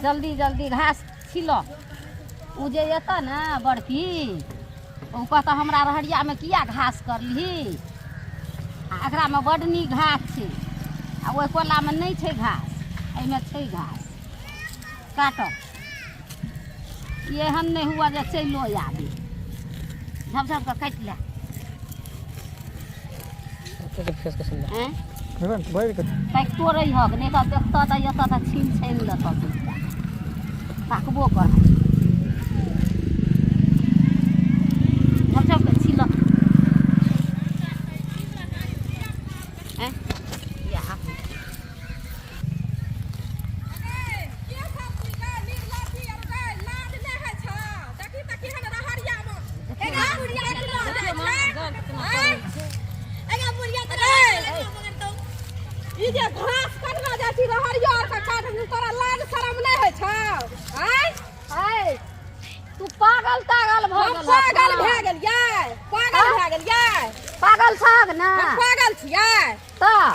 जल्दी जल्दी घास छिलऽ। ओ जे एतऽ ने बड़की, ओ कहतऽ हमरा रहरियामे किया घास करलिही, आ एकरामे बड्ड नीक घास छै आ ओहि कोलामे नहि छै घास, एहिमे छै घास। काटऽ, एहन नहि हुआ जे चलिओ आबी। झप झप कऽ काटि ले। आँय? ताकितो रहिहक, नहि तऽ देखतऽ तऽ एतऽ तऽ छीन छानि लेतऽ। ताकबो कर, झप झप कऽ छीलऽ। आँय? या आबू। ई जे घास कटना जाइ छी रहरियो आर के काट, तोरा लाज शरम नहि होइ छौ? आँय? ऐ, तू पागल तागल भऽ हम गेल? पागल भए गेलियै? पागल भए गेलियै? पागल छहक ने? हम पागल छियै? तऽ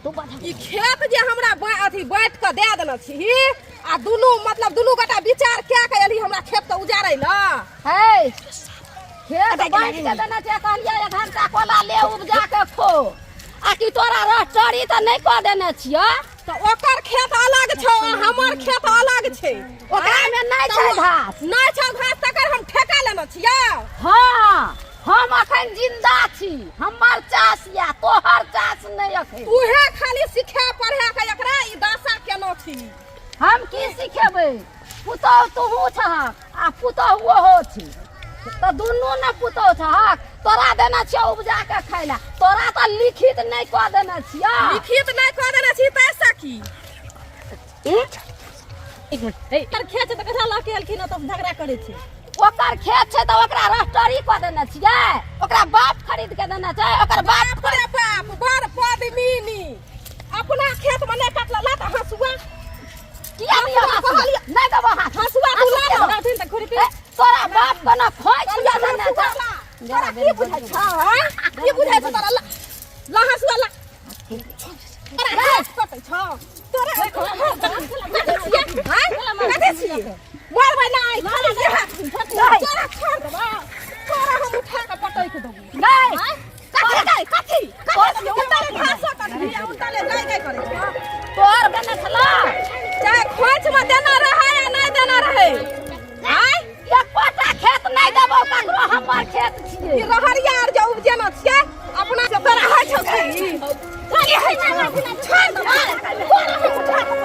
तू बता, ई खेत जे हमरा अथी बाँटि कऽ दए देने छी आ दुनू, मतलब दुनू गोटा विचार कए कऽ एलही हमरा खेत के उजाड़ै लए। हे, खेत बाँटि के देने छै, कहलियै एक घंटा कोला ले, उपजा के खो, आ कि तोरा रस्टरी तऽ नहि कऽ देने छियै? तऽ ओकर खेत अलग छौ आ हमर खेत अलग छै। ओकरा मे नहि छै घास। नहि छौ घास, तकर हम ठेका लेने छियै? हँ, हम अखन जिंदा छी, हमर चास या तोहर चास नहि अखन। उहे खाली सिखा पढ़ा के एकरा ई दशा केना छी। हम की सिखेबै? पुतहु तुहू छहक आ पुतहु ओहो छी, तऽ दुनू ने पुतहु छहक। तोरा देने छियौ उपजा के खाय लए, तोरा तऽ लिखित नहि कऽ देने छियौ। लिखित नहि कऽ देने छी तैसँ की? एक मिनट, ए, तर खेत छै तऽ ककरा लऽ के एलखिन ओतऽ झगड़ा करै छै? ओकर खेत छै तऽ ओकरा रजिस्ट्री कऽ देने छियै? ओकरा बाप खरीद के देने छै, ओकर बाप। बाप रे बाप, बड़ पदमिनी, अपना खेत में नहि कटल। ला तऽ हँसुआ। किया दियौ हँसुआ? नहि देबो हाथ। हँसुआ तू ला ने। रहथिन तऽ खुरपी। ए, तोरा बाप केना खोइछ लऽ देने हँसुआ छै? ला। तोरा की बुझाइ छौ, आँय? की बुझाइ छौ तोरा? ला, ला हँसुआ ला। तोरा हाथ कटै छौ? तोरा कथी छियै, आँय? कथी छियै? मरबै नहि, खाली जे हाथ। तोरा छोड़ देबौ, तोरा हम उठा कऽ पटकि देबौ। नहि। कथी गै, कथी कथी छियै? उल्टाले घासो कटबी आ उल्टाले गाय गाय करै छौ। तोहर देने छलौ? चाहे खोंच में देना रहे या नहीं देना रहे, आँय? एकोटा खेत नहि देबौ ककरो, हमर खेत छियै। ई रहरिया आर जे उपजेना छियै अपना से, तोरा होइ छौ की? की होइ छौ? छोड़ देबौ, तोरा हम उठा कऽ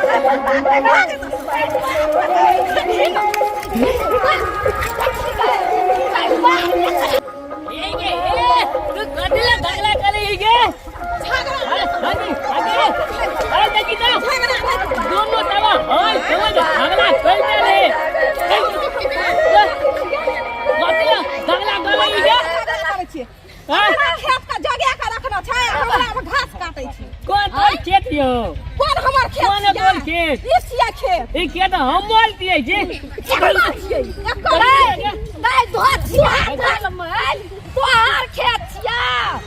तू कथी लए झगड़ा करे गे? अरे अरे अरे, देखी तो दोनों तवा हाय समझ झगड़ा करते रहे। कथी लए झगड़ा करे गे? करै छियै। हाँ? हमरा खेत के जगह के रखना छै, हमरा में घास काटै छी। कोन तोर खेत यौ? कोन हमर खेत कोन छियै? तोर खेत? ई छियै खेत। ई खेत हम मोल दियै छी। केकर छियै? एकर? गाय धो छियै, तोहर खेत छियै।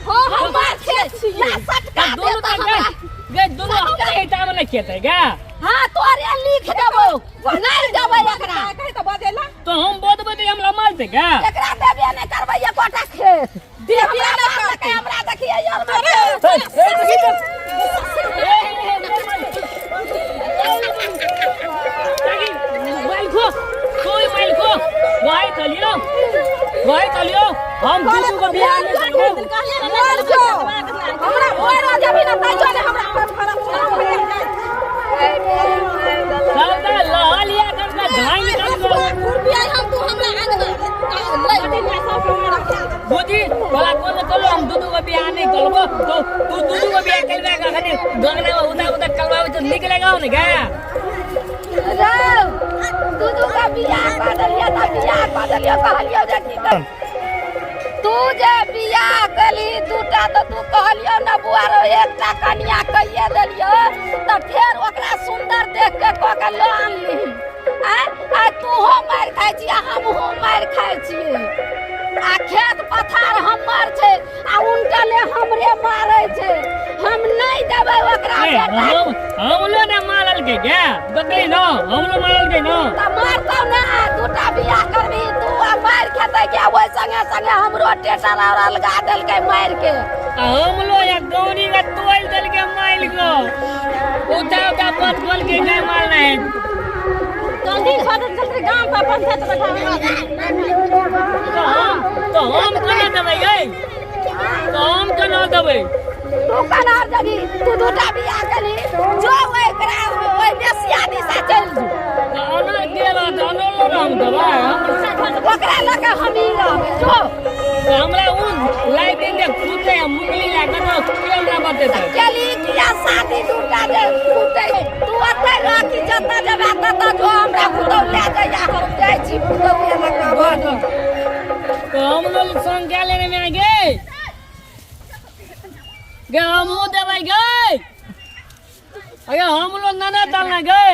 हाँ, हमर खेत छियै। ला सटका तऽ दुनू दे तऽ तऽ हमरा। गे, दुनू हमरे हिसाब ने खेत है गा। हाँ, तोरे लिख देबौ, नहि देबै एकरा। कही तऽ बजेला। तो हम बोलबै तऽ हमरा मारतै गा। एकरा देबे नहि करबै एकोटा खेत। देबे हमरा नहि बाप करतै। लके हमरा देखिए यार, माइको कोई माइको वही चलियो, वही चलियो, हम दू दू को बियाह नहीं करबो। मर जो, हमरा मर जेबही ने तैयो ने हमरा कोइ फरक नहि पड़ै। सब तऽ लहल या कर धान निकाल। खुरपी आई हम तू हमरा अंगना लै। बुझी तोरा कोन चलो, हम दू दू को बियाह नहीं करबो। तो तू दू दू को बियाह करबे कखनी गंगना में उदा उदा करबाबे तो निक लगाओ ने गा। रौ, दू दू का बियाह कऽ देलियै तऽ बियाह कऽ देलियै। कहलियौ जे की कर, तू जे बियाह केलही दूटा तऽ तू कहलियौ ने बुआ रौ, एकटा कनिया कहिए देलियौ तऽ फेर ओकरा सुन्दर देख के कऽ के लऽ आनलिही। आँय, आइ तूहो मारि खाइ छी आ हमहूँ मारि खाइ छियै, आ खेत पथार हमर छै आ उनटले हमरे मारै छै। हम नहि देबै ओकरा। ए, बेटा हम हमलो ने मारल। मारलकै गे देखली न हमरो मारलकै न। तऽ मारतौ ना, दूटा बियाह करबही तू आ मारि खेतै के ओहि संगे संगे हमरो टेटर और अलगा देलकै मारि के। आ हमलो या गौरी के तोड़ि देलकै मारि के, उठा उठा बस बोलके गाय मारना है। जल्दी छोड़ जल्दी गाम पर पंचायत बैठावे। तो हम केना देबै गै? तो हम केना देबै? तू केना देबही? तू दूटा बियाह केलही, जो ओकरा ओहि बेसिया दिशा चलि जो। तऽ अनर के रहत? अनर लऽ हम देबै ओकरा लऽ कऽ हमही रहबै, जो। तऽ हमरा उ लाइ दिन जे खुदे मुंगली लए कऽ तऽ के हमरा बतेतै? केली किया शादी दूटा जे टूटै? तू ओतै रह कि जतऽ जेबै ततऽ जो, हमरा पुतहु लए जइया, हम जाइ छी पुतहु लए कऽ। तऽ हम लोग संग क्या लेने में गे गे? हमहूँ देबै गे। अरे हम लोग नाना डालना गे।